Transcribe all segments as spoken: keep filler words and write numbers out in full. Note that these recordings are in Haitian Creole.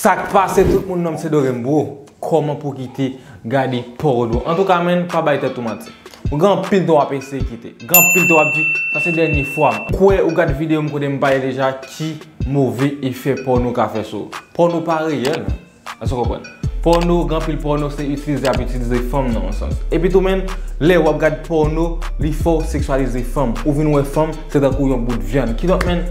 Sa k pase tout moun, non m se Dorem bro. Kòman pou kite gade pòno? Antouka menn, pa bay tèt ou manti. Ou gen anpil tan w ap eseye kite. Gen anpil tan w ap di, sa se dènye fwa m. Kwè ou gad videyo m kote m pale deja ki move efè pòno ka fè sou ou. Pòno pa reyèl, menn. Èske w konprann? Pòno, gen anpil pòno se itilize y ap itilize fanm nan yon sans. Epi tou menn, lè w ap gad pòno, li fè w seksyalize fanm. Ou vin wè fanm, se tankou yon bout vyann. Kidonk menn,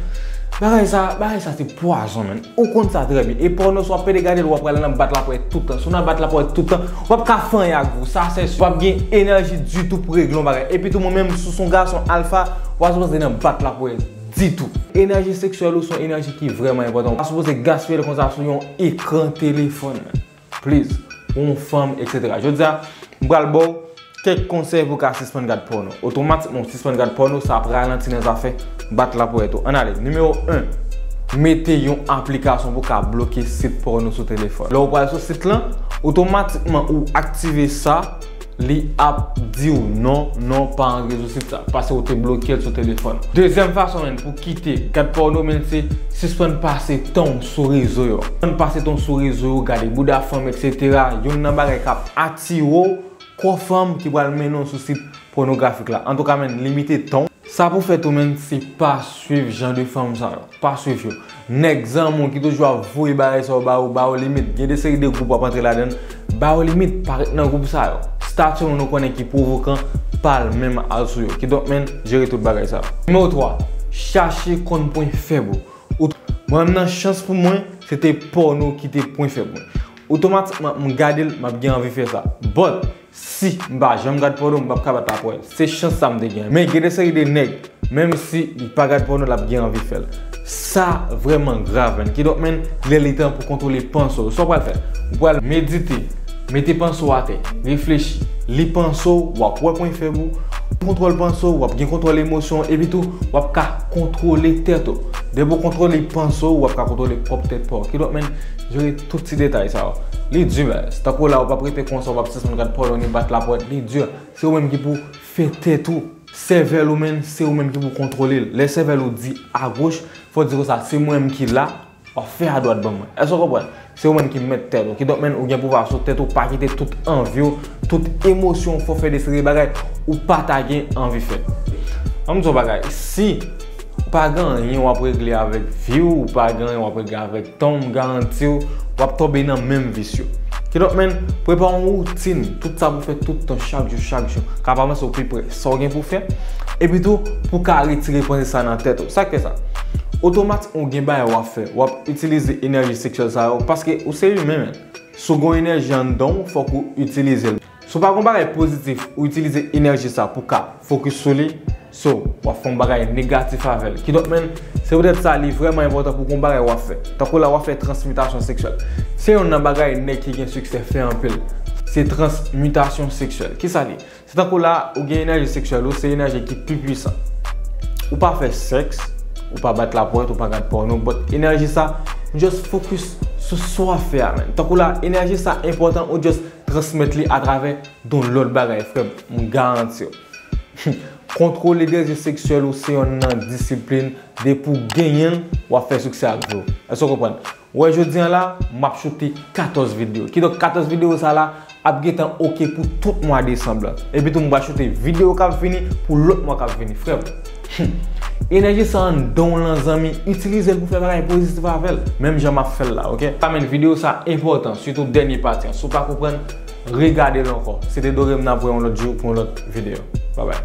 bagay sa, bagay sa se pwazon menn. Ou konn sa trè byen. E pòno, si w ap pede gade l, w ap pral nan bat lapwè tout tan. Si w nan bat lapwè tout tan, w ap ka fè anyen ak vi w. Sa se si. W ap gen enèji ditou pou regle yon bagay. Epi tou mwen menm, si w se yon gason alfa, w pa sipoze nan bat lapwè ditou. Enèji seksyèl ou se yon enèji ki vrèman enpòtan. Ou pa sipoze gaspiye l konsa sou yon ekran telefòn, man. Please. Ou yon fanm, etsetera. Jodi a, m pral ba w kèk konsèy pou w ka sispann gad pòno. Otomatikman, w sispann gad pòno, sa ap ralanti nan zafè bat lapwè tou. Ann ale. Nimewo en, mete yon aplikasyon pou w ka bloke sit pòno sou telefòn. Lè w pral sou sit lan, otomatikman ou aktive sa, li ap di w non, non, pa antre sou sit sa, paske w te bloke l sou telefòn. Dezyèm fason, menn, pou kite gad pòno, menn, se sispann pase tan w sou rezo yo. Sispann pase tan w sou rezo yo, gade bouda fanm, etsetera. Youn nan bagay k ap atire w, kò fanm ki pral mennen w sou sit pònografik la. Antouka, menn, limite tan w. Sa pou fè tou, menn, se pa swiv jan de fanm sa yo. Pa swiv yo. Nèg zanmi w ki toujou ap voye bagay sa yo ba ou, ba yo limit. Gen de seri de gwoup w ap antre ladan l, ba yo limit, pa ret nan gwoup sa yo. Stati moun ou konnen ki pwovokan, pa al menm al sou yo. Kidonk, menn, jere tout bagay sa yo. Nimewo twa, chache konn pwen fèb ou. Ou, mwen menm nan chans pou mwen, se te pòno ki te pwen fèb mwen. Otomatikman, m gade l, m ap gen anvi fè sa. But, si m pa janm gad pòno, m p ap ka bat lapwè. Se chans sa m te gen. Men gen de seri de nèg, menm si li pa gad pòno, l ap gen anvi fè l. Sa vrèman grav, menn. Kidonk, menn, lè li tan pou kontwole panse w. Sa w pral fè? Ou pral medite, mete panse w atè, reflechi, li panse w, w ap wè pwen fèb ou, kontwòl panse w, w ap gen kontwòl emosyon w, epi tou, w ap ka kontwole tèt ou. Depi w kontwole panse w, w ap ka kontwole pwòp tèt pa w. Kidonk, menn, jere tout ti detay sa yo. Li di, baz. Tankou la, ou p ap rete konsa, ou p ap sispann gad pòno ni bat lapwè, li di. Se ou menm ki pou fè tèt ou. Sèvèl ou, menn, se ou menm ki pou kontwole l. Lè sèvèl ou di agoch, fò w di konsa, se mwen menm ki la, w ap fè adwat ban mwen. Èske w konprann? Se ou menm ki mèt tèt ou. Kidonk, menn, ou gen pouvwa sou tèt ou, pa kite tout anvi w, tout emosyon w fè w fè de seri de bagay ou pa ta gen anvi fè. Ann di w yon bagay, si ou pa gen anyen w ap regle avèk vi w, ou pa gen anyen w ap regle avèk tan w, m garanti w, w ap tonbe nan menm vis yo. Kidonk, menn, prepare yon woutin, tout sa pou fè tout tan, chak jou, chak jou. Ka pa panse w pi pre sa w gen pou fè. Epi tou, pou w ka retire panse sa nan tèt ou. Sa k fè sa? Otomatikman, ou gen bagay w ap fè. W ap itilize enèji seksyèl sa yo, paske ou se imen, menn. Si w gen yon enèji anndan w, fòk ou itilize l. Si w pa gen yon bagay pozitif, ou itilize enèji sa pou w ka fokis sou li, so, w ap fè yon bagay negatif avè l. Kidonk, menn, se poutèt sa, li vrèman enpòtan pou w gen yon bagay w ap fè. Tankou la, w ap fè transmitasyon seksyèl. Se youn nan bagay nèg ki gen siksè fè anpil. Se transmitasyon seksyèl. Kisa l ye? Se tankou la, ou gen enèji seksyèl ou, se enèji ki pi pwisan. Ou pa fè sèks, ou pa bat lapwèt, ou pa gad pòno, but enèji sa, just fokis sou sa w ap fè a, menn. Tankou la, enèji sa enpòtan, ou just transmèt li atravè yon lòt bagay, frè m, m garanti w. Kontwole dezi seksyèl ou se youn nan disiplin, depi w genyen l, w ap fè siksè ak vi w. Èske w konprann? Ou wè jodi a la, m ap choute katòz videyo. Kidonk, katòz videyo sa la ap gentan oke pou tout mwa desanm lan. Epi tou, m pral choute videyo k ap vini pou lòt mwa k ap vini, frè m. Hmm. Enèji sa anndan w lan, zanmi, itilize l pou fè bagay pozitif avè l. Menm jan m ap fè l la, oke? Sa menm videyo sa enpòtan, sitou dènye pati an. Si w pa konprann, regade l ankò. Se te Dorem, n ap wè yon lòt jou pou yon lòt videyo. Babay.